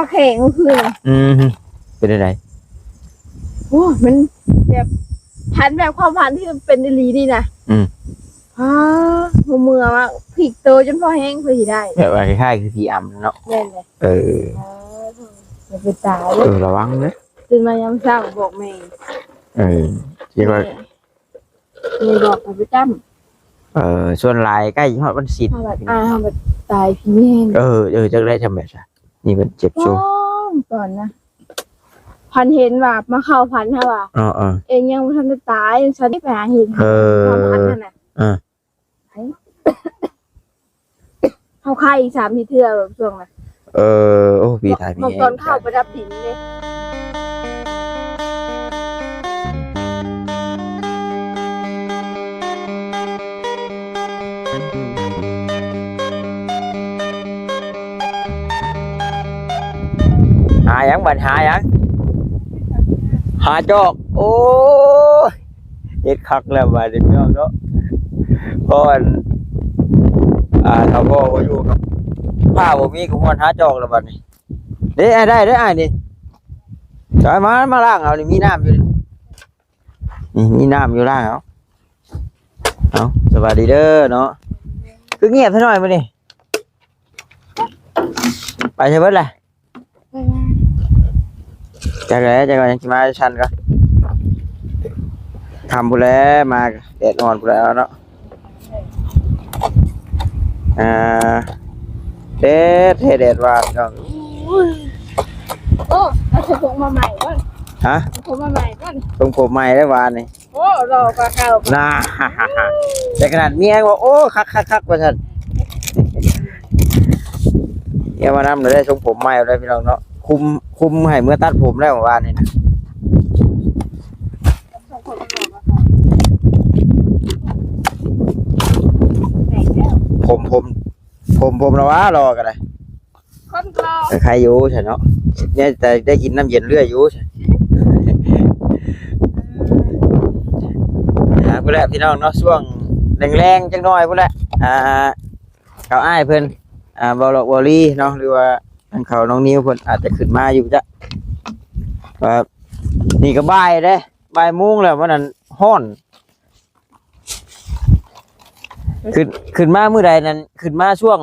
ແຂງເມື່ອຄືນນະ. ອືມ ເປັນຈັ່ງໃດ? ໂອ້ຍ ມັນແບບ ຝັນແບບຄວາມຝັນທີ່ມັນເປັນອີ່ຫຼີນີ້ນະ. ອືມ ອ້າ ຫົວເມືອວ່າ ພິກໂຕຈົນພໍແຮງເພື່ອຊິໄດ້ ແບບວ່າຄ້າຍໆຄືຜີອຳເນາະ. ແມ່ນແຫຼະ. ເອີ ອໍ ຢ່າໄປຕາຍເດີ. ເອີ ລະວັງເດີ. ຕື່ນມາຍາມເຊົ້າບອກແມ່. ເອີ ຢ່າວ່າ ແມ່ ແມ່ບອກໃຫ້ປະຈຳ. ເອີ ສ່ວນຫຼາຍໃກ້ຮອດວັນສິນ ເຮົາບັດ ອ່າ ເຮົາບັດຕາຍພີແຮງ. ເອີ ເອີ ຈັກໄດ້ຈຳແບບຊະ ນີ້ເພິ່ນເຈັບໂຊ ຕອນນະ ຝັນເຫັນວ່າມາເຂົ້າຝັນເຮົາວ່າ ເອີ ເອີ ເອງຍັງບໍ່ທັນໄດ້ຕາຍ ຊັ້ນໄປຫາເຫັນ ເອີ ຄວາມຝັນຫັ້ນນະ. ເອີ ເຮົາໄຂ້ສາມສີ່ເທື່ອແບບຊ່ວງນະ. ເອີ ໂອ້ ປີຕາຍມີແຮງ ຕອນເຂົ້າໄປດັບດິນເດ້. ຫາຫຍັງບັດ ຫາຫຍັງ? ຫາຈອກ. ໂອ້ຍ ເຮັດຄັກແລ້ວບາດນີ້ພີ່ນ້ອງເນາະ. ເພາະອັນ ອ່າ ຖ້າພໍ່ບໍ່ຢູ່ ກັບພ້າບໍ່ມີ ກໍມ່ວນຫາຈອກແລ້ວບາດນີ້. ເດ້ ອ້າຍ ໄດ້ເດ້ອ້າຍນີ້. ເອົາມາ ມາລ້າງເອົານີ້ ມີນ້ຳຢູ່ນີ້. ນີ້ ມີນ້ຳຢູ່ ລ້າງເອົາ. ເອົາ ສະບາຍດີເດີເນາະ. ຄືງຽບແທ້ນ້ອຍມື້ນີ້ ໄປໃສເບິດລະ? ໄປມາ ຈັກແຫຼະ ຈັກວ່າຍັງຊິມາຊັ້ນກໍ ຄ່ຳພຸ້ນແຫຼະ ມາແດດອ່ອນພຸ້ນແຫຼະເນາະ. ອ່າ ແດດແທ້ແດດວ່າພີ່ນ້ອງ. ໂອ້ ເອົາຊົງຜົມມາໃໝ່ບໍ່? ຮະ? ຊົງຜົມມາໃໝ່ບໍ່? ຊົງຜົມໃໝ່ໄດ້ວານນີ້. ໂອ້ ຫຼໍ່ກວ່າເກົ່ານະ. ແຕ່ຂະໜາດເມຍຍັງວ່າ ໂອ້ ຄັກໆໆ ວ່າຊັ້ນ. ເມຍມານຳແລ້ວໄດ້ຊົງຜົມໃໝ່ແລ້ວພີ່ນ້ອງເນາະ. ຄຸມ ຄຸມໃຫ້ເມືອຕັດຜົມແລ້ວວານນີ້ນະ. ຜົມ ຜົມ ຜົມ ຜົມລະວ່າຫຼໍ່ກໍໄດ້. ຄົນກໍ ກໍໄຄຢູ່ຊັ້ນເນາະ ແນວແຕ່ໄດ້ກິນນ້ຳເຢັນເລື້ອຍຢູ່ຊັ້ນ. ອ່າ ພຸ້ນແຫຼະພີ່ນ້ອງເນາະ ຊ່ວງແລງໆ ຈັກໜ້ອຍພຸ້ນແຫຼະ ອ່າ ເຂົາອ້າຍເພິ່ນ ອ່າ ເວົ້າຫຼອກເວົ້າລີເນາະ ຫຼືວ່າທາງເຂົານ້ອງນິວເພິ່ນອາດຈະຂຶ້ນມາຢູ່ຈະ ວ່າ ນີ້ກໍບ່າຍເດ້ ບ່າຍໂມງແລ້ວ ມື້ນັ້ນຮ້ອນ. ຂຶ້ນ ຂຶ້ນມາມື້ໃດນັ້ນ ຂຶ້ນມາຊ່ວງ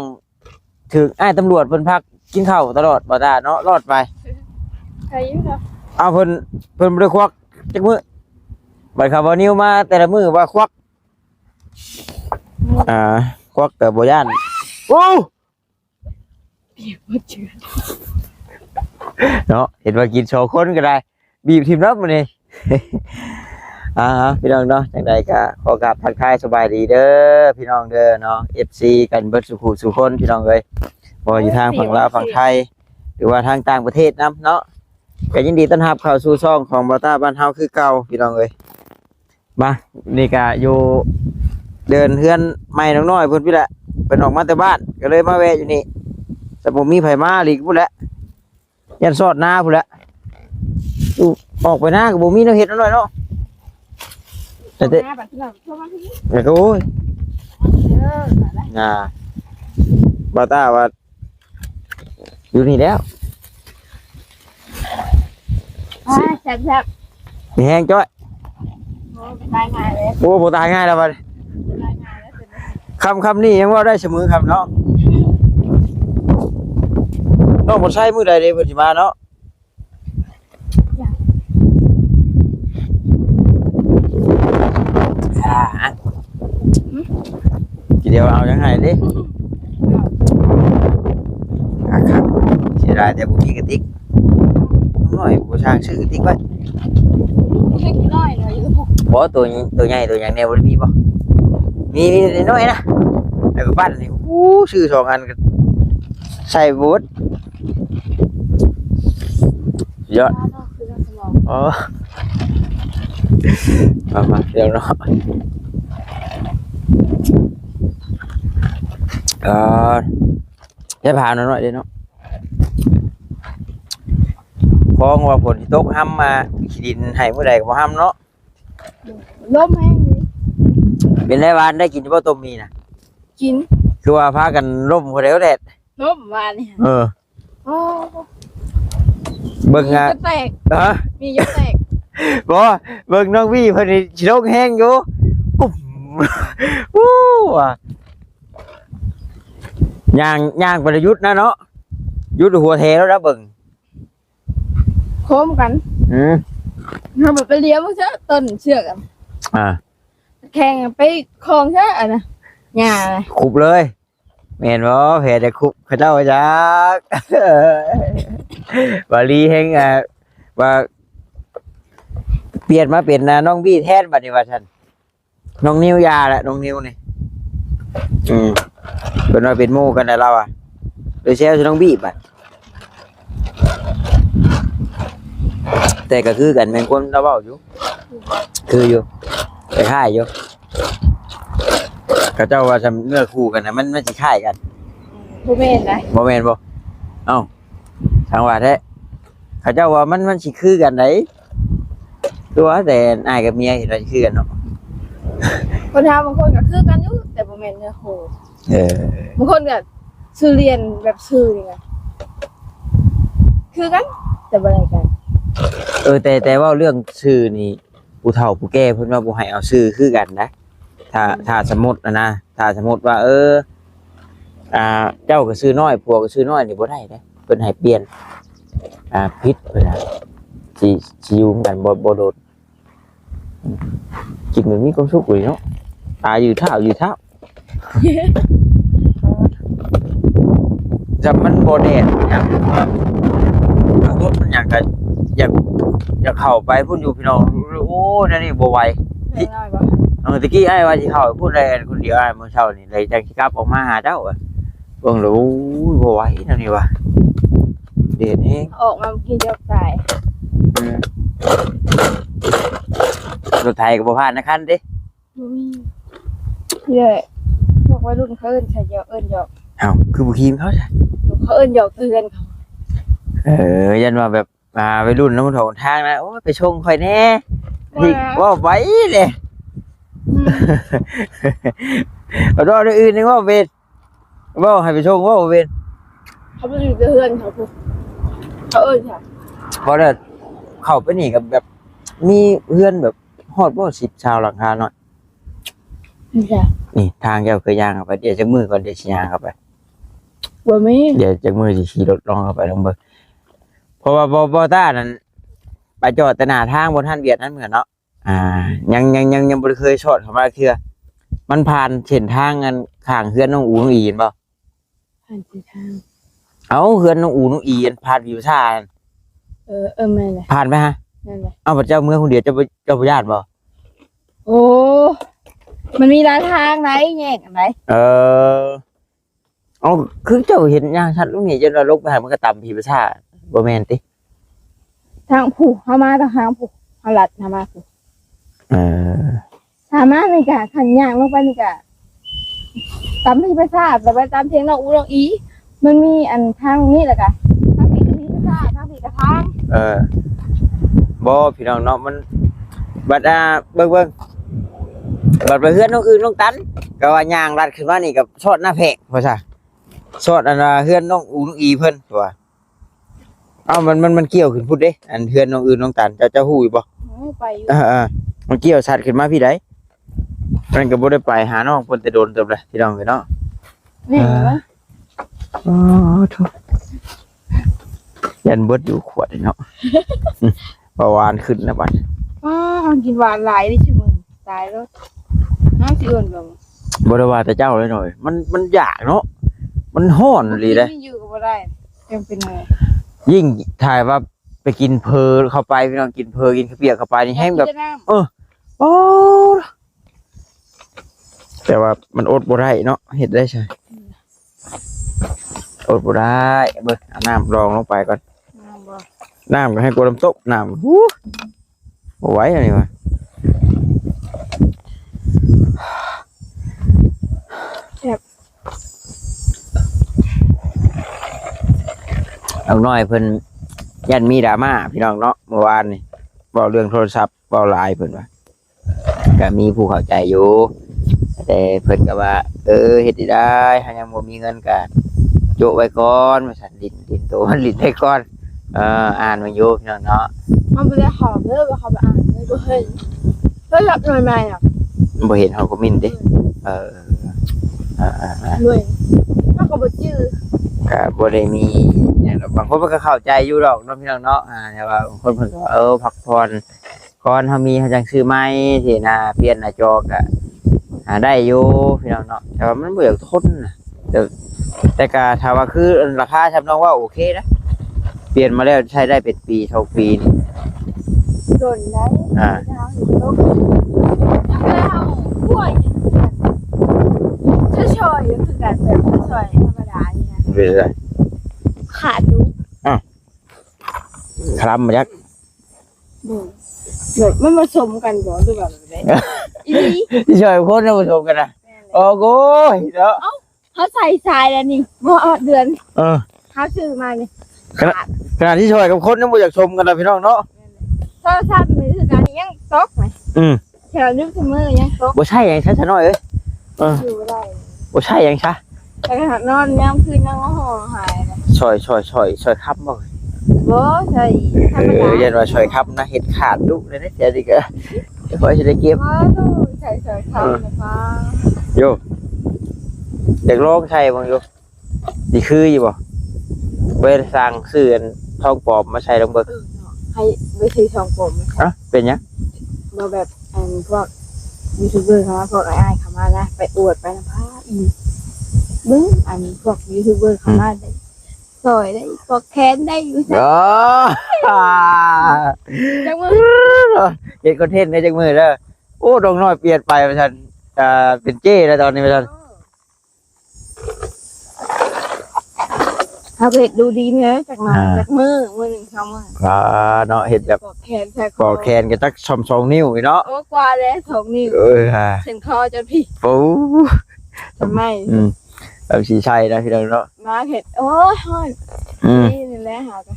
ຖືກອ້າຍຕຳຫຼວດເພິ່ນພັກກິນເຂົ້າຕະຫຼອດ ບໍ່ຕາເນາະ ລອດໄປ. ໃຄຢູ່ເນາະ. ເອົາ ເພິ່ນ ເພິ່ນບໍ່ໄດ້ຄວັກຈັກມື້ ບັດເຂົາເວົ້ານິວມາແຕ່ລະມື້ວ່າຄວັກ ອືມ ອ່າ ຄວັກກໍບໍ່ຢ້ານ. ໂອ້ ເນາະ ເຫັນວ່າກິນສອງຄົນກໍໄດ້ ບີບຖິ້ມເນາະມື້ນີ້. ອ່າ ພີ່ນ້ອງເນາະ ຈັ່ງໃດກໍຂໍກາບທັກທາຍສະບາຍດີເດີພີ່ນ້ອງເດີເນາະ ເອັຟຊີ ກັນເບິດສູ່ຜູ້ສູ່ຄົນພີ່ນ້ອງເອີຍ ບໍ່ວ່າຢູ່ທາງຝັ່ງລາວຝັ່ງໄທ ຫຼືວ່າທາງຕ່າງປະເທດນຳເນາະ ກໍຍິນດີຕ້ອນຮັບເຂົ້າສູ່ຊ່ອງຂອງບ່າວຕ້າບ້ານເຮົາຄືເກົ່າພີ່ນ້ອງເອີຍ. ມາ ນີ້ກະຢູ່ເດີ່ນເຮືອນໃໝ່ນ້ອງນ້ອຍເພິ່ນພຸ້ນແຫຼະ ເພິ່ນອອກມາແຕ່ບ້ານ ກໍເລີຍມາແວະຢູ່ນີ້ ແຕ່ບໍ່ມີໃຜມາອີ່ຫຼີພຸ້ນແຫຼະ ຢ້ານຊອດນາພຸ້ນແຫຼະ. ອອກໄປນາກໍບໍ່ມີແນວເຮັດນ້ອງນ້ອຍເນາະ ແຕ່ ແລ້ວກໍ ໂອ້ຍ ນາ ບ່າວຕ້າວ່າ ຢູ່ນີ້ແລ້ວ ອ່າ ແຊບໆ ມີແຮງຈ້ອຍ. ໂອ້ ຕາຍງ່າຍເລີຍ ໂອ້ ບໍ່ຕາຍງ່າຍແລ້ວບັດນີ້ ຕາຍງ່າຍແລ້ວ ຄ່ຳໆນີ້ຍັງເວົ້າໄດ້ສະເໝີຄ່ຳເນາະ. ນ້ອງບໍ່ໃຊ້ມື້ໃດເດ້ເພິ່ນຊິມາເນາະ? ອ່າ ທີດຽວເອົາຍັງໃຫ້ເດ້. ຄັກໆ ເສຍດາຍແຕ່ບໍ່ມີກະຕິກ ນ້ອຍບໍ່ຊ່າງຊື້ກະຕິກໄວ້ ນ້ອຍໜ້ອຍຢູ່. ບໍ່ ໂຕ ໂຕໃຫຍ່ໂຕຫຍັງແດ່ບໍ່ໄດ້ມີບໍ່? ມີ ມີນ້ອຍໆນະ ແລ້ວກໍປັ້ນນີ້ ໂອ້ ຊື້ສອງອັນກໍໃສ່ບໍ່ເບິດ. ຍອດ ອໍ ມາໆ ເດີເນາະ ເອີ ໄດ້ພານ້ອຍໆເດ້ເນາະ ຟ້ອງວ່າຝົນຊິຕົກ ຫ້ຳມາຂີ້ດິນໃຫ້ມື້ໃດກໍບໍ່ຫ້ຳເນາະ. ລົມແຮງເດ ເປັນໄດ້ວານໄດ້ກິນບໍ່ຕົ້ມໝີ່ນະ? ກິນ ຄືວ່າພາກັນລົ້ມຜູ້ໃດແດດ ລົ້ມວານນີ້ ເອີ ອໍ ອໍ ເບິ່ງ ມີ ອ່ະ ຈົນແຕກ ຮະ ມີຈົນແຕກ ບໍ່ ເບິ່ງນ້ອງວີເພິ່ນນີ້ຊິລົງແຮງຢູ່ ປຸ້ມ ອູ້ ວ່າ ຍ່າງ ຍ່າງໄປແລ້ວຢຸດນະເນາະ ຢຸດຫົວແຖວແລ້ວນະ ເບິ່ງ ໂຄ້ງກັນ ອືມ ເຮົາແບບໄປລ້ຽວເບິ່ງເທື່ອ ຕົ້ນເຊືອກ ອ່າ ແຂ່ງໄປຄອງເທື່ອ ອັນນະ ຫຍ້ານະ ຄຸບເລີຍ. ແມ່ນບໍ່? ແຜໄດ້ຄຸບເຂົາເຈົ້າຈັກ ບາລີແຮງ ອ່າ ວ່າປ່ຽນມາເປັນ ອ່າ ນ້ອງບີແທນບັດນີ້ວ່າຊັ້ນ. ນ້ອງນິວຢ່າແຫຼະ ນ້ອງນິວນີ້ ອືມ ເພິ່ນວ່າເປັນໝູ່ກັນແລ້ວລາວອະ ໄປແຊວໃສ່ນ້ອງບີບັດ. ແຕ່ກໍຄືກັນ ແມ່ນຄວາມລາວເວົ້າຢູ່ ຄືຢູ່ ຄ້າຍໆຢູ່. ເຂົາເຈົ້າວ່າຊຳເນື້ອຄູ່ກັນນະ ມັນ ມັນຊິຄ້າຍກັນ ບໍ່ແມ່ນນະ ບໍ່ແມ່ນບໍ່? ເອົ້າ ທາງວ່າແທ້ ເຂົາເຈົ້າວ່າມັນ ມັນຊິຄືກັນໃດ໋ ຄືວ່າແຕ່ອ້າຍກັບເມຍເຫັນວ່າຊິຄືກັນເນາະ. ຄົນເຮົາບາງຄົນກໍຄືກັນຢູ່ ແຕ່ບໍ່ແມ່ນເນື້ອຄູ່. ເອີ ບາງຄົນກໍຊື່ລຽນແບບຊື່ນີ້ນະ ຄືກັນ ແຕ່ບໍ່ໄດ້ກັນ. ເອີ ແຕ່ ແຕ່ເວົ້າເລື່ອງຊື່ນີ້ ຜູ້ເຖົ້າຜູ້ແກ່ເພິ່ນວ່າບໍ່ໃຫ້ເອົາຊື່ຄືກັນນະ. ຖ້າ ອືມ ຖ້າສົມມຸດນະ ຖ້າສົມມຸດວ່າ ເອີ ອ່າ ເຈົ້າກໍຊື່ນ້ອຍ ຜົວກໍຊື່ນ້ອຍນີ້ບໍ່ໄດ້ເດ້ ເພິ່ນໃຫ້ປ່ຽນ ອ່າ ຜິດເພິ່ນນະ ຊິ ຊິຢູ່ນຳກັນບໍ່ ບໍ່ດົນ. ກິນແບບມີຄວາມສຸກເລີຍເນາະ ຕາຍຢູ່ທ້າວຢູ່ທ້າວ ຈຳມັນບໍ່ແດດຫຍັງ ລົດມັນຫຍັງກໍຢາກ ຢາກເຂົ້າໄປພຸ້ນຢູ່ພີ່ນ້ອງ. ໂອ້ຍ ແນວນີ້ບໍ່ໄຫວ ເອີ ຕະກີ້ອ້າຍວ່າຊິເຂົ້າໄປພຸ້ນແຫຼະ ຄົນດຽວອ້າຍ ມື້ເຊົ້ານີ້ ແລ້ວຈັ່ງຊິກັບອອກມາຫາເຈົ້າ ເບິ່ງແລ້ວ ໂອ້ຍ ບໍ່ໄຫວແນວນີ້ວ່າ ແດດແຮງ ອອກມາກິນຈອກຕາຍ. ອືມ ລົດໄຖກໍບໍ່ຜ່ານຈັກຄັນຕິ ບໍ່ມີ ເອີ ພວກໄວລຸ້ນເຂົາເອີ້ນໃສ່ຢອກ ເອີ້ນຢອກ. ເອົ້າ ຄືບໍ່ຂີ່ນຳເຂົາຊະ? ເຂົາເອີ້ນຢອກເພື່ອນເຂົາ. ເອີ ຢ້ານວ່າແບບ ອ່າ ໄວລຸ້ນນຳຖອງທາງນະ ໂອ້ຍ ໄປສົ່ງຂ້ອຍແດ່ ເວົ້າໄປເດ້ ອືມ ເວົ້າແນວອື່ນຍັງເວົ້າເປັນ ເວົ້າໃຫ້ໄປສົ່ງເວົ້າເປັນ ເຂົາໄປຢູ່ແຕ່ເຮືອນເຂົາພຸ້ນ ເຂົາເອີ້ນ ເວົ້າແລ້ວ ເຂົ້າໄປນີ້ກໍແບບ ມີເຮືອນແບບ ຮອດບໍ່ ສິບ ຊາວຫຼັງຄານ້ອຍ. ນີ້ທາງເຈົ້າເຄີຍຍ່າງເຂົ້າໄປ ດຽວຈັກມື້ກ່ອນ ດຽວຊິຍ່າງເຂົ້າໄປ ບໍ່ມີ ດຽວຈັກມື້ຊິຂີ່ລົດລອງເຂົ້າໄປລອງເບິ່ງ. ເພາະວ່າບໍ່ ບໍ່ຕ້ານັ້ນ ໄປຈອດແຕ່ໜ້າທາງ ບໍ່ທັນວຽດນັ້ນເມືອເນາະ. ອ່າ ຍັງ ຍັງ ຍັງ ຍັງບໍ່ໄດ້ເຄີຍຊອດເຂົ້າມາເທື່ອ. ມັນຜ່ານເສັ້ນທາງອັນຂ້າງເຮືອນນ້ອງອູນ້ອງອີເຫັນບໍ່? ຜ່ານເສັ້ນທາງ ເອົ້າ ເຮືອນນ້ອງອູນ້ອງອີ ອັນຜ່ານວິວຊາ ເອີ ເອີ ແມ່ນແຫຼະ ຜ່ານໄປຫາ ແມ່ນແຫຼະ. ເອົ້າ ພະເຈົ້າເມືອຄົນດຽວ ເຈົ້າບໍ່ ເຈົ້າບໍ່ຢ້ານບໍ່? ໂອ້ ມັນມີຫຼາຍທາງໃດ ແຍກກັນໃດ. ເອີ ເອົ້າ ຄືເຈົ້າເຫັນຍ່າງຊັດລົງນີ້ ຈົນວ່າລົງໄປຫາມັນກໍຕຳຜີປະສາດ ບໍ່ແມ່ນຕິ? ທາງຜູ້ ເຮົາມາທາງຜູ້ ເຮົາລັດເຮົາມາຜູ້. ເອີ ຖ້າມານີ້ກະ ຄັນຍ່າງລົງໄປນີ້ກະ ຕຳທີ່ປະສາດ ແລ້ວໄປຕາມທຽງນ້ອງອູນ້ອງອີ ມັນມີອັນທາງນີ້ແລ້ວກະ ທາງພີ້ກະມີປະສາດ ທາງພີ້ກະທາງ. ເອີ ບໍ່ ພີ່ນ້ອງເນາະ ມັນ ບັດ ອ່າ ເບິ່ງ ເບິ່ງ ບັດໄປເຮືອນນ້ອງອຶ່ງນ້ອງຕັນ ກະວ່າຍ່າງລັດຂຶ້ນມານີ້ກະຊອດໜ້າແພກ ວ່າຊະ ຊອດອັນວ່າເຮືອນນ້ອງອູນ້ອງອີເພິ່ນ ວ່າ ເອົ້າ ມັນ ມັນ ມັນກ່ຽວຂຶ້ນພຸ້ນເດ້ ອັນເຮືອນນ້ອງອຶ່ງນ້ອງຕັນ ເຈົ້າ ເຈົ້າຮູ້ຢູ່ບໍ່? ໂອ້ ໄປຢູ່ ເອີ ເອີ ມັນກ່ຽວຊັດຂຶ້ນມາພີ້ໃດ໋ ມັນກໍບໍ່ໄດ້ໄປຫານ້ອງເພິ່ນແຕ່ດົນເຕີບແລ້ວ ພີ່ນ້ອງເອີຍເນາະ. ແມ່ນບໍ່? ອໍ ໂທ້ ຢ້ານເບິດຢູ່ຂວດນີ້ເນາະ ເບົາຫວານຂຶ້ນແລ້ວບັດ. ອ້າ ເຮົາກິນຫວານຫຼາຍເດ້ຊຸມື້ ຕາຍແລ້ວ ເຮົາຊິເອີ້ນເບິ່ງ. ບໍ່ໄດ້ວ່າແຕ່ເຈົ້າເລີຍເນາະ ມັນ ມັນຢາກເນາະ ມັນຮ້ອນອີ່ຫຼີເດ້ ຢູ່ກໍບໍ່ໄດ້ ຈັ່ງເປັນໄງ. ຍິ່ງຖ້າວ່າໄປກິນເຝີເຂົ້າໄປ ພີ່ນ້ອງ ກິນເຝີ ກິນເຂົ້າປຽກເຂົ້າໄປນີ້ແຮງແບບ ເອີ ໂອ້ ແຕ່ວ່າມັນອົດບໍ່ໄດ້ເນາະ ເຮັດໄດ້ຊະ ອືມ ອົດບໍ່ໄດ້. ເບິ່ງ ເອົານ້ຳລອງລົງໄປກ່ອນ ນ້ຳບໍ່ ນ້ຳກໍແຮງກວ່ານ້ຳຕົກ ນ້ຳ ຫູ ບໍ່ໄຫວອັນນີ້ວ່າ ແຊບ. ນ້ອງນ້ອຍເພິ່ນຢ້ານມີດຣາມາ ພີ່ນ້ອງເນາະ ເມື່ອວານນີ້ເວົ້າເລື່ອງໂທລະສັບ ເວົ້າຫຼາຍເພິ່ນວ່າ ກໍມີຜູ້ເຂົ້າໃຈຢູ່ ແຕ່ເພິ່ນກໍວ່າ ເອີ ເຮັດໄດ້ ເຮົາຍັງບໍ່ມີເງິນ ກໍໂຈະໄວ້ກ່ອນ ວ່າຊັ້ນ ຫຼິ້ນ ຫຼິ້ນໂຕມັນຫຼິ້ນໄວ້ກ່ອນ. ເອີ ອ່ານເບິ່ງຢູ່ພີ່ນ້ອງເນາະ. ມັນບໍ່ໄດ້ເຂົ້າເດີ ວ່າເຂົ້າໄປອ່ານເລີຍ ບໍ່ເຫັນ. ໂທລະສັບໜ່ວຍໃໝ່ອະ ບໍ່ເຫັນເຮົາຄອມເມັນຕິ. ເອີ ເອີໆໆໆ ໂດຍ ເຮົາກໍບໍ່ຈື່ ກໍບໍ່ໄດ້ມີຫຍັງດອກ. ບາງຄົນເພິ່ນກໍເຂົ້າໃຈຢູ່ດອກເນາະ ພີ່ນ້ອງເນາະ. ອ່າ ແຕ່ວ່າບາງຄົນເພິ່ນກໍວ່າ ເອີ ພັກຜ່ອນ ກ່ອນເຮົາມີເຮົາຈັ່ງຊື້ໃໝ່ຊີ້ນະ, ປ່ຽນໜ້າຈໍກໍ ອ່າ ໄດ້ຢູ່ພີ່ນ້ອງເນາະ, ແຕ່ວ່າມັນບໍ່ຢາກທົນນະ. ແຕ່ ແຕ່ກໍຖ້າວ່າຄືລາຄາຊ່ຳນ້ອງເວົ້າໂອເຄນະ, ປ່ຽນມາແລ້ວໃຊ້ໄດ້ເປັນປີສອງປີນີ້ ດົນໄດ໋. ອ່າ ເຮົາເຫັນຕົກ ເຮົາຫົວຢູ່ຄືກັນ ຊ່ອຍໆຢູ່ຄືກັນ ແບບຊ່ອຍທຳມະດານີ້ນະ. ເປັນໄດ? ຂາດຢູ່. ອ້າວ ຄະລຳມາຈັກ ບໍ່ ແບບມັນປະສົມກັນບໍ່ ຫຼືວ່າແບບໃດ? ອີ່ຫຼີ ຊິຊ່ອຍຄົນນະປະສົມກັນນະ. ແມ່ນແຫຼະ. ໂອ້ໂຫ ເນາະ. ເອົ້າ ເຮົາໃສ່ສາຍແລ້ວນີ້ ບໍ່ຮອດເດືອນ. ເອີ ເຮົາຊື້ມານີ້ ຂະໜາດ ຂາດ ຂະໜາດທີ່ຊ່ອຍກັບຄົນຍັງບໍ່ຢາກສົມກັນນະ ພີ່ນ້ອງເນາະ. ແມ່ນແຫຼະ. ໂທລະສັບນີ້ຄືກັນ ຍັງຕົກນະ. ອືມ ແຖວຢູ່ຊຸມື້ຍັງຕົກ. ບໍ່ໃຊ້ຫຍັງຊະ ຊະນ້ອຍເອີຍ. ເອີ ຢູ່ບໍ່ໄດ້ ບໍ່ໃຊ້ຫຍັງຊະ. ແລ້ວກໍນອນຍາມຄືນຍັງຮ້ອງໄຫ້ນະ. ຊ່ອຍ ຊ່ອຍ ຊ່ອຍ ຊ່ອຍຄ້ຳບໍ່? ບໍ່ ໃຊ້ທຳມະດາ. ເອີ ຢ້ານວ່າຊ່ອຍຄ້ຳນະ ເຮັດຂາດດຸເລີຍເດ້. ແຖວນີ້ກໍຂ້ອຍຊິໄດ້ເກັບ. ອໍ ໂຕໃຊ້ຊ່ອຍຄ້ຳນະປ້າ. ໂຢ ຢາກລອງໃຊ້ເບິ່ງຢູ່. ຊິຄືຢູ່ບໍ່? ໄປສັ່ງຊື້ອັນທອງປອມມາໃສ່ລອງເບິ່ງ. ເອີເນາະ ໃຫ້ໄປຊື້ທອງປອມມາໃສ່. ອະ ເປັນຫຍັງ? ບໍ່ ແບບອັນພວກຢູທູບເບີເຂົາມາ ພວກອ້າຍໆເຂົາມານະ ໄປອວດໄປນຳພາອີກ. ເບິ່ງອັນພວກຢູທູບເບີເຂົາມາ ອືມ ໄດ້ຊ່ອຍໄດ້ ປອກແຂນໄດ້ຢູ່. ອໍ ຈັກມື້ ເຮັດຄອນເທັນໄດ້ຈັກມື້ເດີ. ໂອ້ ນ້ອງນ້ອຍປ່ຽນໄປວ່າຊັ້ນ ອ່າ ເປັນເຈ້ແລ້ວຕອນນີ້ວ່າຊັ້ນ. ເຮົາກໍເຮັດດູດີແດ່ຈັກໜ້ອຍ ອ່າ ຈັກມື້ ມື້ໜຶ່ງສອງມື້. ອ່າ ເນາະ ເຮັດແບບປອກແຂນໃສ່ຄໍ ປອກແຂນກໍຈັກຊ່ຳສອງນິ້ວນີ້ເນາະ. ໂອ້ ກວ່າແລ້ວສອງນິ້ວ. ເອີ ເສັ້ນຄໍຈົນພີ້. ໂອ້ ທຳໄມ? ອືມ ແບບຊິໃສ່ນະ ພີ່ນ້ອງເນາະ. ມາເຮັດ ໂອ້ຍ ຮ້ອນ. ອືມ ນີ້ແຫຼະ ຫາກໍ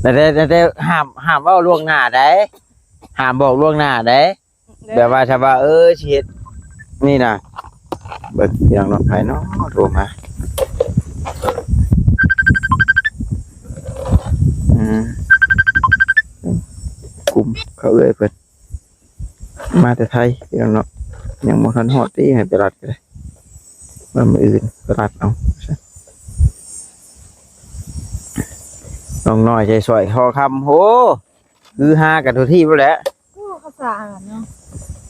ແຕ່ ແຕ່ ແຕ່ຫ້າມ ຫ້າມເວົ້າລ່ວງໜ້າໃດ໋ ຫ້າມບອກລ່ວງໜ້າໃດ໋. ແບບວ່າຖ້າວ່າ ເອີ ຊິເຮັດນີ້ນະ ເບິ່ງພີ່ນ້ອງເນາະ ໃຜເນາະໂທມາ. ອືມ ກຸ່ມເຂົາເອື້ອຍເພິ່ນ ມາແຕ່ໄທພີ່ນ້ອງເນາະ. ຍັງບໍ່ທັນຮອດຕິ ໃຫ້ໄປລັດກໍໄດ້ ວ່າມື້ອື່ນໄປລັດເອົາ. ນ້ອງນ້ອຍໃຈຊ່ອຍທໍ່ຄຳ ໂຫ ຄືຮາກັນທົ່ວທີບພຸ້ນແຫຼະ. ໂອ້ ພາສາອັນນັ້ນເນາະ.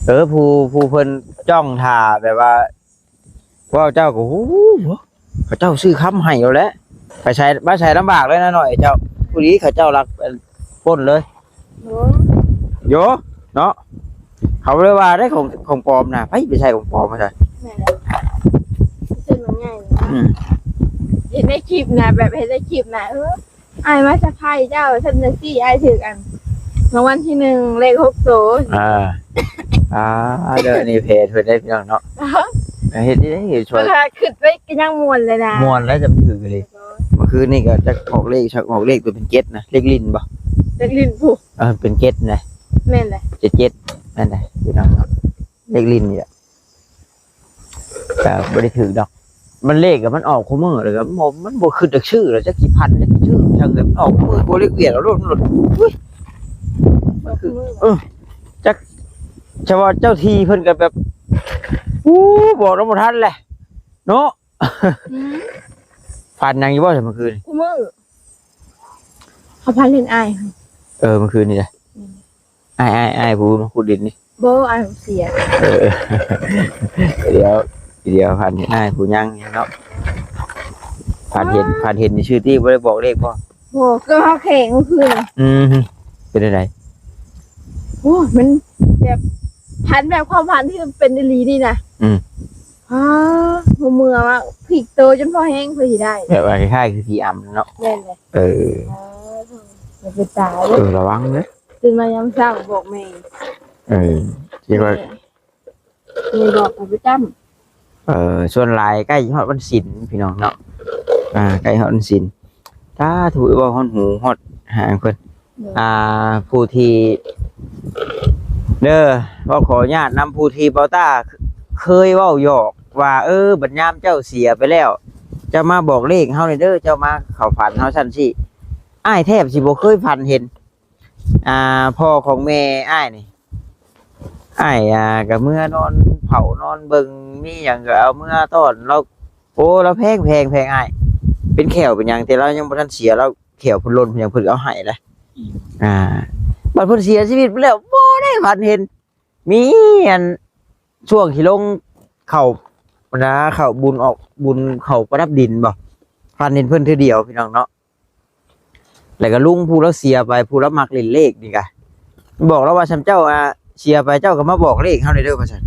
ເອີ ຜູ້ ຜູ້ເພິ່ນຈ້ອງຖ້າແບບວ່າ ເວົ້າເຈົ້າກໍ ໂອ້ ເຂົາເຈົ້າຊື້ຄຳໃຫ້ແລ້ວແຫຼະ. ໄປໃສມາໃສລຳບາກເລີຍນະນ້ອຍເຈົ້າ. ຜູ້ດີເຂົາເຈົ້າລັກ ເອີ ປຸ້ນເລີຍ. ໂອ້ ໂຢ ເນາະ ເຂົາເລີຍວ່າໄດ້ຂອງ ຂອງປອມນະ ໃຜໄປໃສ່ຂອງປອມວ່າຊັ້ນ. ແມ່ນແຫຼະ ເຊັ່ນມັນໃຫຍ່. ອືມ ເຫັນໃນຄລິບນະ ແບບເຫັນໃນຄລິບນະ ເອີ ອ້າຍມາສະໄພເຈົ້າ ຊັ້ນຈັ່ງຊີ້ ອ້າຍຖືກອັນ ລາງວັນທີໜຶ່ງ ເລກຫົກໂຕ. ອ່າ ອ່າ ເດີ ອັນນີ້ແຜນເພິ່ນໄດ້ພີ່ນ້ອງເນາະ. ເຮັດໄດ້ ເຮັດຊ່ອຍ ເວລາຄິດໄປກໍຍັງມ່ວນເລີຍນະ. ມ່ວນແລ້ວຈະຖືກເລີຍ. ເມື່ອຄືນນີ້ກໍຈັກອອກເລກ ຈັກອອກເລກຕົວເປັນເຈັດນະ ເລກຫຼິ້ນບໍ່? ເລກຫຼິ້ນຜູ້ ເອີ ເປັນເຈັດນະ. ແມ່ນແຫຼະ ເຈັດເຈັດ ນັ້ນນະ ພີ່ນ້ອງເນາະ ເລກຫຼິ້ນນີ້ແຫຼະ. ກໍບໍ່ໄດ້ຖືກດອກ ມັນເລກກໍມັນອອກຄູ່ມື້ ແລ້ວກໍມັນບໍ່ ມັນບໍ່ຄິດຈະຊື້ ແລ້ວຈັກຊິພັນ ຈັກຊິຊື້ຈັ່ງໃດ ມັນອອກຄູ່ມື້ ບໍ່ເລກວຽກເອົາໂລດ ໂລດ. ອຸ້ຍ ມັນຄື ເອີ ຈັກ ສະເພາະເຈົ້າທີ່ເພິ່ນກໍແບບ ອູ້ ບອກນຳບໍ່ທັນແຫຼະເນາະ. ອືມ ຝັນຫຍັງຢູ່ບໍ່ເມື່ອຄືນ? ຄູ່ມື້ ເຮົາຝັນເຫັນອ້າຍ. ເອີ ເມື່ອຄືນນີ້ນະ. ອືມ ອ້າຍ ອ້າຍ ອ້າຍຜູ້ມາຂຸດດິນນີ້. ບໍ່ ອ້າຍເສຍ. ເອີ ດຽວ ດຽວ ຝັນເຫັນອ້າຍຜູ້ຍັງເນາະ. ຝັນເຫັນ ຝັນເຫັນຊື່ຕິ ບໍ່ໄດ້ບອກເລກບໍ່? ບໍ່ ກໍເຮົາແຂງເມື່ອຄືນນະ. ອືມ ເປັນຈັ່ງໃດ? ໂອ້ຍ ມັນແບບ ຝັນແບບຄວາມຝັນທີ່ມັນເປັນອີ່ຫຼີນີ້ນະ. ອືມ ອ້າ ຫົວເມືອວ່າ ພິກໂຕຈົນພໍແຮງເພື່ອຊິໄດ້ ແບບວ່າຄ້າຍໆຄືຜີອຳເນາະ. ແມ່ນແຫຼະ. ເອີ ຢ່າໄປຕາຍເດີ. ເອີ ລະວັງເດີ ຕື່ນມາຍາມເຊົ້າບອກແມ່. ເອີ ທີ່ວ່າ ແມ່ ແມ່ບອກໃຫ້ປະຈຳ. ເອີ ສ່ວນຫຼາຍໃກ້ຮອດວັນສິນພີ່ນ້ອງເນາະ. ອ່າ ໃກ້ຮອດວັນສິນ ສາທຸ ເວົ້າຮອດຫູຮອດຫາງເພິ່ນ. ໂດຍ ອ່າ ຜູ້ທີ່ ເດີ ເວົ້າຂໍອະນຸຍາດນຳ ຜູ້ທີ່ເບົາຕ້າເຄີຍເວົ້າຫຍອກວ່າ ເອີ ບັດຍາມເຈົ້າເສຍໄປແລ້ວ ເຈົ້າມາບອກເລກເຮົາແດ່ເດີ ເຈົ້າມາເຂົ້າຝັນເຮົາຊັ້ນຊີ້. ອ້າຍແທບຊິບໍ່ເຄີຍຝັນເຫັນ ອ່າ ພໍ່ຂອງແມ່ອ້າຍນີ້ ອ້າຍ ອ່າ ກໍເມືອນອນເຝົ້ານອນເບິ່ງ ມີຫຍັງກໍເອົາເມືອຕ້ອນລາວ. ໂອ້ ລາວແພງ ແພງ ແພງອ້າຍ ເປັນແຂ້ວເປັນຫຍັງ ແຕ່ລາວຍັງບໍ່ທັນເສຍ ລາວແຂ້ວເພິ່ນຫຼົ່ນເພິ່ນຫຍັງ ເພິ່ນກໍເອົາໃຫ້ແຫຼະ. ອືມ ອ່າ ບັດເພິ່ນເສຍຊີວິດໄປແລ້ວ ບໍ່ໄດ້ຝັນເຫັນ. ມີອັນ ຊ່ວງທີ່ລົງເຂົ້ານະ ເຂົ້າບຸນອອກບຸນ ເຂົ້າປະດັບດິນບໍ່ ຝັນເຫັນເພິ່ນເທື່ອດຽວ ພີ່ນ້ອງເນາະ. ແລ້ວກໍລຸງຜູ້ລາວເສຍໄປ ຜູ້ລາວມັກຫຼິ້ນເລກນີ້ກະ ບອກລາວວ່າ ສ່ຳເຈົ້າ ອ່າ ເສຍໄປ ເຈົ້າກໍມາບອກເລກເຮົາແດ່ເດີ ວ່າຊັ້ນ.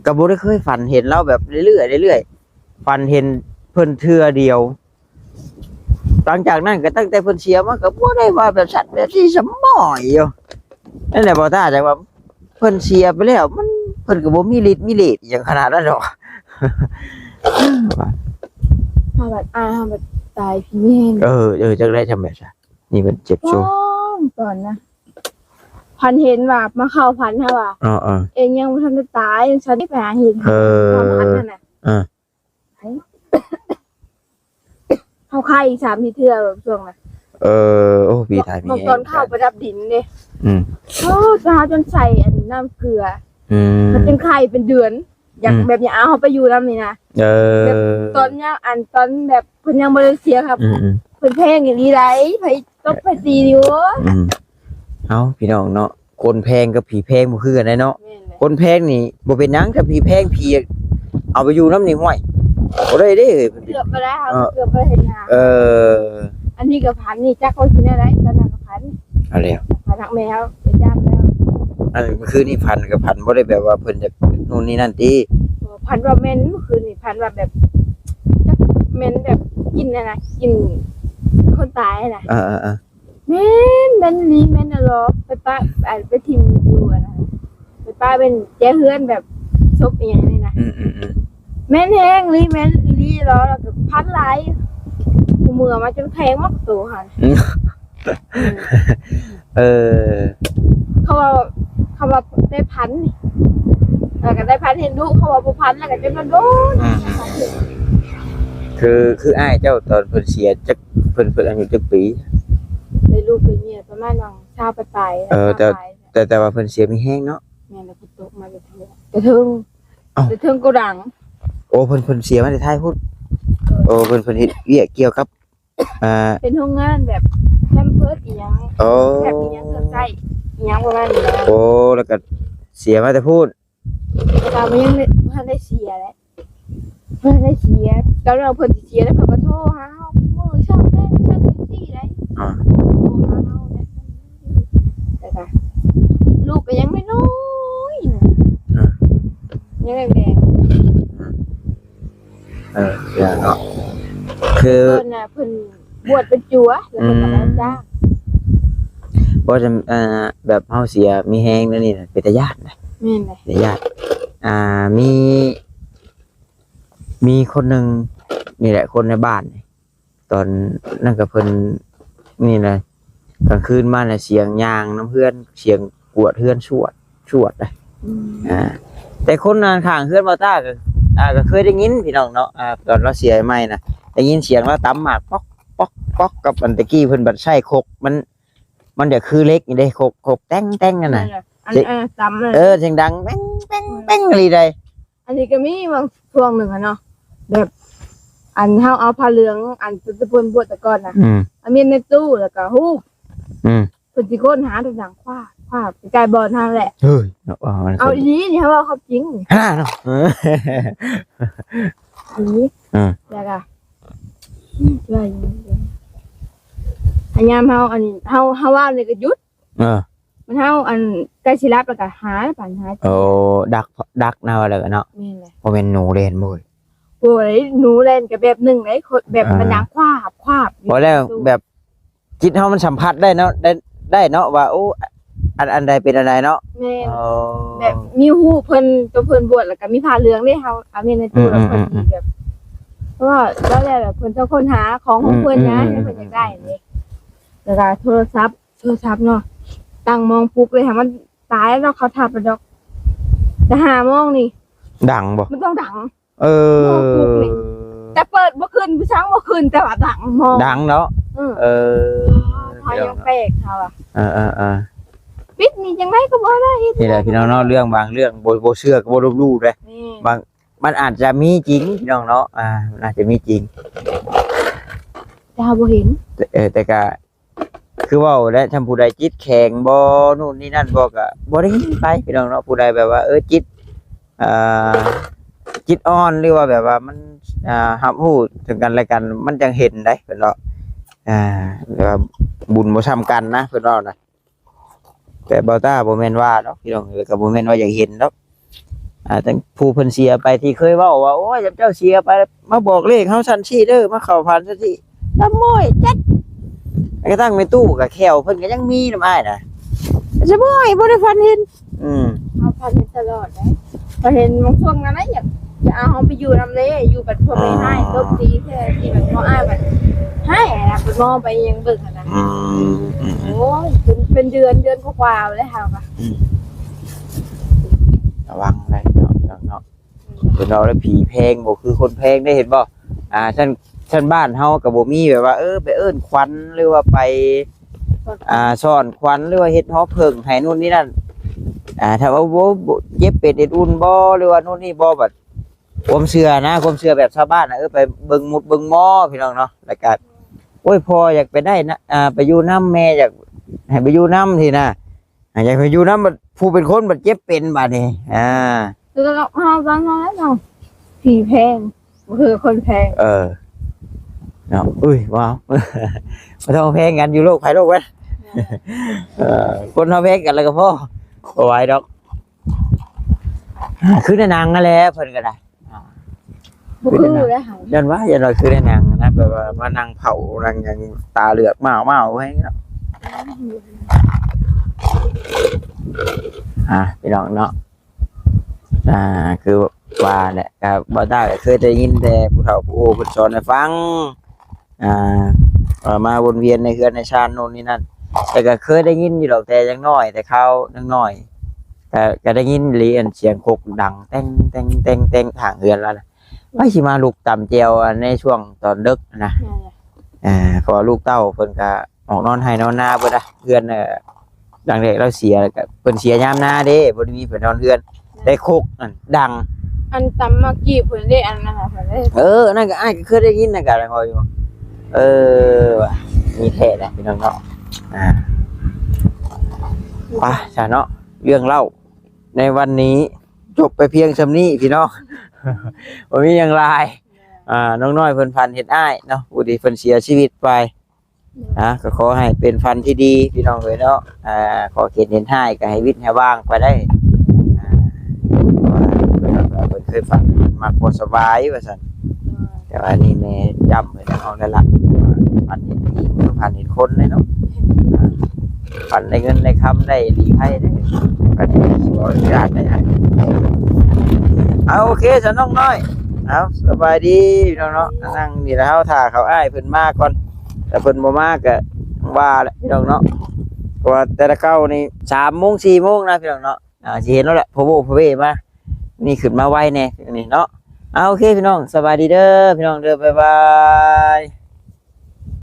ກໍບໍ່ໄດ້ເຄີຍຝັນເຫັນລາວແບບເລື້ອຍໆ ເລື້ອຍໆ ຝັນເຫັນເພິ່ນເທື່ອດຽວ. ຫຼັງຈາກນັ້ນກໍຕັ້ງແຕ່ເພິ່ນເສຍມາ ກໍບໍ່ໄດ້ວ່າແບບສັດແບບຊີ້ສະໝໍຍຢູ່. ນັ້ນແຫຼະ ບໍ່ຕ້າ ຈັ່ງວ່າເພິ່ນເສຍໄປແລ້ວ ມັນ ເພິ່ນກໍບໍ່ມີລິດມີເດດຫຍັງຂະໜາດນັ້ນດອກ. ເຮົາບັດ ອ້າຍເຮົາບັດຕາຍພີ້ແມ່ນ. ເອີ ເອີ ຈັກໄດ້ຈຳແບບຊະ ນີ້ເພິ່ນເຈັບໂຊ ຕອນນະ ຝັນເຫັນວ່າມາເຂົ້າຝັນເຮົາວ່າ ເອີໆ ເອງຍັງບໍ່ທັນໄດ້ຕາຍ ຈັ່ງຊັ້ນໄປຫາເຫັນ ເອີ ຄວາມຝັນຫັ້ນນະ ເອີ ເຮົາໄຂ້ອີກສາມສີ່ເທື່ອ ແບບຊ່ວງນະ ເອີ ໂອ້ ປີທ້າຍມີແຮງ ຕອນເຂົ້າປະດັບດິນເດ້. ອືມ ໂອ້ ເຮົາຈົນໃສ່ອັນນ້ຳເກືອ ອືມ ເຮົາຈຶ່ງໄຂ້ເປັນເດືອນ ຢາກ ອືມ ແບບຢາກເອົາເຮົາໄປຢູ່ນຳນີ້ນະ. ເອີ ແບບຕອນຍາມ ອັນຕອນແບບເພິ່ນຍັງບໍ່ໄດ້ເສຍຄັບ ອືມໆ ເພິ່ນແພງອີ່ຫຼີໃດ ໃຜຕົບໃຜຕີນີ້ ໂອ້ຍ. ອືມ ເອົ້າ ພີ່ນ້ອງເນາະ ຄົນແພງກັບຜີແພງບໍ່ຄືກັນເດ້ເນາະ. ແມ່ນແຫຼະ ຄົນແພງນີ້ບໍ່ເປັນຫຍັງ ຖ້າຜີແພງ ຜີເອົາໄປຢູ່ນຳນີ້ ຫ້ວຍ ບໍ່ໄດ້ເດ້ ເກືອບບໍ່ໄດ້ ເອີ ເກືອບບໍ່ໄດ້ເຫັນໜ້າ. ເອີ ອັນນີ້ກໍຝັນນີ້ ຈັກວ່າຊິແນວໃດ ຕອນນັ້ນກໍຝັນ ເອົາແລ້ວ ຝັນຮັກແມ່ເຮົາໄປຈັບແລ້ວ. ອັນມື້ຄືນນີ້ຝັນກໍຝັນບໍ່ໄດ້ແບບວ່າເພິ່ນຈະນູ່ນນີ້ນັ້ນຕິ? ບໍ່ ຝັນວ່າແມ່ນ ມື້ຄືນນີ້ຝັນວ່າແບບ ຈັກແມ່ນແບບກິ່ນຫັ້ນນະ ກິ່ນຄົນຕາຍຫັ້ນນະ. ເອີໆໆ ແມ່ນ ແມ່ນອີ່ຫຼີ ແມ່ນນະຫຼໍ ໄປປະ ໄປ ໄປຖິ້ມຢູ່ອັນນັ້ນ ໄປປະເປັນແຈເຮືອນແບບສົບອີ່ຫຍັງນີ້ນະ. ອືມໆໆ ແມ່ນແຮງອີ່ຫຼີ ແມ່ນອີ່ຫຼີຫຼໍ ແລ້ວກໍຝັນຫຼາຍ ຜູ້ເມືອມາຈົນແຂງໝົດໂຕຫັ້ນ. ອືມ ເອີ ເອີ ເຂົາວ່າ ເຂົາວ່າໄດ້ຝັນນີ້ ແລ້ວກໍໄດ້ຝັນເຫັນດຸ ເຂົາວ່າບໍ່ຝັນ ແລ້ວກໍຈົນໂດນໆ. ອືມ ຄື ຄືອ້າຍເຈົ້າຕອນເພິ່ນເສຍຈັກ ເພິ່ນ ເພິ່ນອາຍຸຈັກປີ? ໄດ້ລູກໄດ້ເມຍປະມານວ່າຊາວປາຍໆ. ເອີ ຊາວປາຍ ແຕ່ ແຕ່ ແຕ່ວ່າເພິ່ນເສຍມີແຮງເນາະ. ແມ່ນແລ້ວ ເພິ່ນຕົກມາແຕ່ເທິງ ແຕ່ເທິງ ເອົ້າ ແຕ່ເທິງໂກດັງ. ໂອ້ ເພິ່ນ ເພິ່ນເສຍມາແຕ່ໄທພຸ້ນ. ເອີ ໂອ້ ເພິ່ນ ເພິ່ນເຮັດວຽກກ່ຽວກັບ ອ່າ ເປັນໂຮງງານແບບແພມເພີດອີ່ຫຍັງ. ໂອ້ ແບບອີ່ຫຍັງເຄື່ອງໃຊ້ອີ່ຫຍັງປະມານນີ້ນະ. ໂອ້ ແລ້ວກໍເສຍມາແຕ່ພຸ້ນ. ແຕ່ວ່າມັນຍັງບໍ່ທັນໄດ້ເສຍແຫຼະ ບໍ່ທັນໄດ້ເສຍ. ຕອນວ່າເພິ່ນຊິເສຍແລ້ວ ເພິ່ນກໍໂທຫາເຮົາມື້ເຊົ້າແລງ ຊັ້ນຈັ່ງຊີ້ໄດ໋. ອ່າ ໂທຫາເຮົາແຫຼະ ແລ້ວກໍລູກກໍຍັງນ້ອຍໆ ອ່າ ຍັງແດງໆ. ເອີ ເນາະ ຄື ເພິ່ນນະ ເພິ່ນບວດເປັນຈົວ ແລ້ວເພິ່ນກໍໄດ້ຈ້າງ. ອືມ ບໍ່ຈຳ ເອີ ແບບເຮົາເສຍມີແຮງແນວນີ້ນະ ເປັນຕາຢ້ານນະ. ແມ່ນແຫຼະ ເປັນຕາຢ້ານ. ອ່າ ມີ ມີຄົນໜຶ່ງນີ້ແຫຼະ ຄົນໃນບ້ານນີ້ ຕອນນັ້ນກໍເພິ່ນນີ້ນະ ກາງຄືນມານະ ສຽງຍ່າງນຳເຮືອນ ສຽງກວດເຮືອນຊວດ ຊວດນະ. ອືມ ອ່າ ແຕ່ຄົນຂ້າງເຮືອນບ່າວຕ້າກໍ ອ່າ ກໍເຄີຍໄດ້ຍິນພີ່ນ້ອງເນາະ. ອ່າ ຕອນລາວເສຍໃໝ່ນະ ໄດ້ຍິນສຽງລາວຕຳໝາກ ປອກ ປອກ ປອກ ກັບອັນຕະກີ້ເພິ່ນບັດໃຊ້ຄົກ ມັນ ມັນຈະຄືເຫຼັກນີ້ເດ້ ຄົກ ຄົກແຕ້ງໆ ນັ້ນນະ. ເອີ ອັນ ເອີ ຕຳ ເອີ ສຽງດັງແປ້ງໆໆ ອີ່ຫຼີໃດ໋. ອັນນີ້ກໍມີບາງຊ່ວງໜຶ່ງຫັ້ນເນາະ ແບບ ອັນເຮົາເອົາຜ້າເຫຼືອງ ອັນຕະ ຕະເພິ່ນບວດແຕ່ກ່ອນນະ ອືມ ເອົາມາແມ່ນໃນຕູ້ ແລ້ວກໍຮູບ ອືມ ເພິ່ນຊິຄົ້ນຫາ ແລ້ວດັງຄວ້າ ຄວ້າ ໃກ້ໆບ່ອນຫັ້ນແຫຼະ. ເຮີ້ຍ ເອົາອີ່ຫຼີນີ້ ເຮົາເວົ້າຄວາມຈິງຫັ້ນນະເນາະ. ເອີ ອີ່ຫຼີ ເອີ ແລ້ວກໍ ອືມ ວ່າຢູ່ ພະຍາຍາມເຮົາ ອັນ ເຮົາ ເຮົາເວົ້ານີ້ກໍຢຸດ ເອີ ມັນເຮົາ ອັນ ໃກ້ຊິຫຼັບແລ້ວກໍຫາ ປານຫາ. ໂອ້ ດັກ ດັກນະ ວ່າແລ້ວເນາະ. ແມ່ນແຫຼະ ບໍ່ແມ່ນໜູແລ່ນບໍ່? ໂອ້ຍ ໜູແລ່ນກໍແບບໜຶ່ງເດ້ ແບບ ອ່າ ມັນດັງຄວາບ ຄວາບ ບໍ່ແລ້ວ ແບບຈິດເຮົາມັນສຳຜັດໄດ້ເນາະ ໄດ້ ໄດ້ເນາະວ່າ ໂອ້ ອັນ ອັນໃດເປັນອັນໃດເນາະ. ແມ່ນ ໂອ້ ແບບມີຮູບເພິ່ນ ຕົວເພິ່ນບວດ ແລ້ວກໍມີຜ້າເຫຼືອງເດ້ ເຮົາ ອາ ແມ່ນໃນຕູ້ ອືມ ແລ້ວເພິ່ນ ອືມ ຊິແບບ ເພາະວ່າ ວ່າແລ້ວແບບເພິ່ນຕ້ອງຄົ້ນຫາຂອງຂອງເພິ່ນນະ ອືມ ອືມ ທີ່ເພິ່ນຢາກໄດ້ເດ້. ແລ້ວກໍໂທລະສັບ ໂທລະສັບເນາະ ຕັ້ງມອງປຸກເລີຍ ໃຫ້ມັນຕາຍແລ້ວເນາະ ເຂົາທັບແລ້ວດອກ ແຕ່ຫ້າໂມງນີ້ ດັງບໍ່? ມັນຕ້ອງດັງ. ເອີ ມອງປຸກນີ້ ແຕ່ເປີດບໍ່ຂຶ້ນ ຜູ້ຊ່າງບໍ່ຂຶ້ນ ແຕ່ວ່າດັງມອງ ດັງເນາະ. ເອີ ເອີ ມັນຍັງແປກເຮົາອະ ເອີໆໆ ປິດນີ້ຈັ່ງໃດກໍບໍ່ໄດ້ເຮັດ ນີ້ແຫຼະພີ່ນ້ອງເນາະ ເລື່ອງບາງເລື່ອງບໍ່ ບໍ່ເຊື່ອກໍບໍ່ລົບຫຼູ່ເດ້ ນີ້ ບາງ ມັນອາດຈະມີຈິງພີ່ນ້ອງເນາະ ອ່າ ມັນອາດຈະມີຈິງ ແຕ່ເຮົາບໍ່ເຫັນ ແຕ່ ເອີ ແຕ່ກະ ຄືເວົ້າແຫຼະ ຖ້າຜູ້ໃດຈິດແຂງບໍ່ ໂນ່ນນີ້ນັ້ນບໍ່ ກະບໍ່ໄດ້ຍິນໄປພີ່ນ້ອງເນາະ ຜູ້ໃດແບບວ່າ ເອີ ຈິດ ອ່າ ຈິດອ່ອນ ຫຼືວ່າແບບວ່າມັນ ອ່າ ຮັບຮູ້ເຖິງກັນແລະກັນ ມັນຈັ່ງເຫັນໄດ໋ ເພິ່ນເນາະ ອ່າ ແບບວ່າບຸນບໍ່ຊ່ຳກັນນະ ເພິ່ນເວົ້ານະ ແຕ່ບ່າວຕ້າບໍ່ແມ່ນວ່າດອກພີ່ນ້ອງ ແລ້ວກໍບໍ່ແມ່ນວ່າຢາກເຫັນດອກ ອ່າ ທັງຜູ້ເພິ່ນເສຍໄປທີ່ເຄີຍເວົ້າວ່າ ໂອ້ຍ ເຈົ້າເສຍໄປ ມາບອກເລກເຮົາຊັ້ນຊີ້ເດີ ມາເຂົ້າຝັນຊັ້ນຊີ້ ລຳໂມຍຈັດ ແລ້ວກະທັງແມ່ຕູ້ກະແຂ້ວເພິ່ນກະຍັງມີນຳອ້າຍນະ ສະບາຍ ບໍ່ໄດ້ຝັນເຫັນ ອືມ ເຮົາຝັນເຫັນຕະຫຼອດເດ້ ເຮົາເຫັນບາງຊ່ວງນັ້ນນະ ຢາກ ຢາກເອົາເຮົາໄປຢູ່ນຳເດ້ ຢູ່ບັດພໍ່ແມ່ຮ້າຍ ອ່າ ຕົບຕີແທ້ ທີ່ບັດພໍ່ອ້າຍບັດຮ້າຍນະ ເພິ່ນມອງໄປຍັງເບິ່ງຫັ້ນນະ ອືມ ອືມ ໂອ້ຍ ເປັນ ເປັນເດືອນ ເດືອນກວ່າໆແລ້ວເຮົາກະ ອືມ ລະວັງໄດ້ເນາະ ພີ່ນ້ອງເນາະ ອືມ ເພິ່ນເວົ້າແລ້ວ ຜີແພງບໍ່ຄືຄົນແພງເດ້ ເຫັນບໍ່ ອ່າ ຊັ້ນ ຊັ້ນບ້ານເຮົາກໍບໍ່ມີແບບວ່າ ເອີ ໄປເອີ້ນຂວັນ ຫຼືວ່າໄປ ອ່າ ສອນຂວັນ ຫຼືວ່າເຮັດຫໍເຜິ້ງໃຫ້ໂນ່ນນີ້ນັ້ນ ອ່າ ຖ້າວ່າບໍ່ ບໍ່ເຈັບເປັນເອັນອຸ່ນບໍ່ ຫຼືວ່າໂນ່ນນີ້ບໍ່ ບັດຄວາມເຊື່ອນະ ຄວາມເຊື່ອແບບຊາວບ້ານນະ ເອີ ໄປເບິ່ງມຸດເບິ່ງໝໍພີ່ນ້ອງເນາະ ແລ້ວກະ ໂອ້ຍ ພໍ່ຢາກໄປໄດ້ນະ ອ່າ ໄປຢູ່ນຳ ແມ່ຢາກໃຫ້ໄປຢູ່ນຳຊີ້ນະ ອ່າ ຢາກໃຫ້ຢູ່ນຳ ບັດຜູ້ເປັນຄົນບັດເຈັບເປັນບາດນີ້ ອ່າ ຄືເຮົາ ເຮົາ ເຮົາ ເຮົາ ຜີແພງ ບໍ່ຄືຄົນແພງ ເອີ ເນາະ ອຸ້ຍ ວ້າວ ບໍ່ຕ້ອງແພງກັນ ຢູ່ໂລກໃຜໂລກມັນ ເອີ ເອີ ຄົນເຮົາແພງກັນແລ້ວກໍພໍ ບໍ່ໄຫວດອກ ຄືໃນໜັງຫັ້ນແຫຼະ ເພິ່ນກໍໄດ້ ອ່າ ບໍ່ຄືເດ້ ຢ້ານວ່າ ຢ້ານວ່າຄືໃນໜັງນະ ແບບວ່າມານັ່ງເຝົ້ານັ່ງຫຍັງ ຕາເລືອກໝ້າວໆ ແຮງເນາະ ອ່າ ພີ່ນ້ອງເນາະ ອ່າ ຄືວ່າແຫຼະ ກໍບໍ່ໄດ້ ເຄີຍໄດ້ຍິນແຕ່ຜູ້ເຖົ້າຜູ້ໂອເພິ່ນສອນໃຫ້ຟັງ ອ່າ ເອີ ມາວົນວຽນໃນເຮືອນໃນຊານໂນ່ນນີ້ນັ້ນ ແຕ່ກໍເຄີຍໄດ້ຍິນຢູ່ດອກ ແຕ່ຍັງນ້ອຍ ແຕ່ຄາວຍັງນ້ອຍ ກໍ ກໍໄດ້ຍິນອີ່ຫຼີ ອັນສຽງຄົກດັງແຕ່ງ ແຕ່ງ ແຕ່ງ ແຕ່ງຂ້າງເຮືອນລາວນະ ໃຜຊິມາລຸກຕຳແຈ່ວ ອັນ ໃນຊ່ວງຕອນເດິກນະ ນັ້ນແຫຼະ ອ່າ ເພາະວ່າລູກເຕົ້າເພິ່ນກໍອອກນອນໄຮ່ນອນນາເບິດລະ ເຮືອນ ເອີ ຫຼັງແລກລາວເສຍ ແລ້ວກໍເພິ່ນເສຍຍາມນາເດ້ ບໍ່ໄດ້ມີໃຜນອນເຮືອນ ແຕ່ຄົກນັ້ນດັງ ອັນຕຳໝາກກີບເພິ່ນເດ້ ອັນນັ້ນນະເພິ່ນເດ້ ເອີ ອັນນັ້ນກໍອ້າຍກໍເຄີຍໄດ້ຍິນນະ ກໍຍັງເວົ້າຢູ່ ເອີ ວ່າມີແທ້ແຫຼະພີ່ນ້ອງເນາະ ອ່າ ໄປຊະເນາະ ເລື່ອງເລົ່າໃນວັນນີ້ຈົບໄປພຽງສ່ຳນີ້ພີ່ນ້ອງ ບໍ່ມີຫຍັງຫຼາຍ ອ່າ ນ້ອງນ້ອຍເພິ່ນຝັນເຫັນອ້າຍເນາະ ຜູ້ທີ່ເພິ່ນເສຍຊີວິດໄປ ອ່າ ກໍຂໍໃຫ້ເປັນຝັນທີ່ດີພີ່ນ້ອງເອີຍເນາະ ອ່າ ຂໍເຂດເຫັນຮ້າຍກໍໃຫ້ວິດໃຫ້ວ່າງໄປໄດ້ ອ່າ ເພິ່ນເຄີຍຝັນມັກບໍ່ສະບາຍວ່າຊັ້ນ ແຕ່ວ່ານີ້ແມ່ຈ້ຳເພິ່ນອອກແລ້ວລະ ຝັນເຫັນຜີ ຄືຝັນເຫັນຄົນເດ້ເນາະ ອ່າ ຝັນໄດ້ເງິນໄດ້ຄຳໄດ້ລີ້ໄພເດ້ ຝັນເຫັນຜີບໍ່ຍາກໄດ້ ເອົາ ໂອເຄຊະນ້ອງນ້ອຍ ເອົາ ສະບາຍດີພີ່ນ້ອງເນາະ ນັ່ງນີ້ລະ ເຮົາຖ້າເຂົາອ້າຍເພິ່ນມາກ່ອນ ຖ້າເພິ່ນບໍ່ມາກໍວ່າແຫຼະພີ່ນ້ອງເນາະ ເພາະວ່າແຕ່ລະເຊົ້ານີ້ສາມໂມງສີ່ໂມງນະພີ່ນ້ອງເນາະ ອ່າ ຊິເຫັນແລ້ວແຫຼະ ພະໂວພະເວມາ ນີ້ຂຶ້ນມາໄວແດ່ນີ້ເນາະ ເອົາ ໂອເຄພີ່ນ້ອງ ສະບາຍດີເດີພີ່ນ້ອງເດີ ບາຍບາຍ.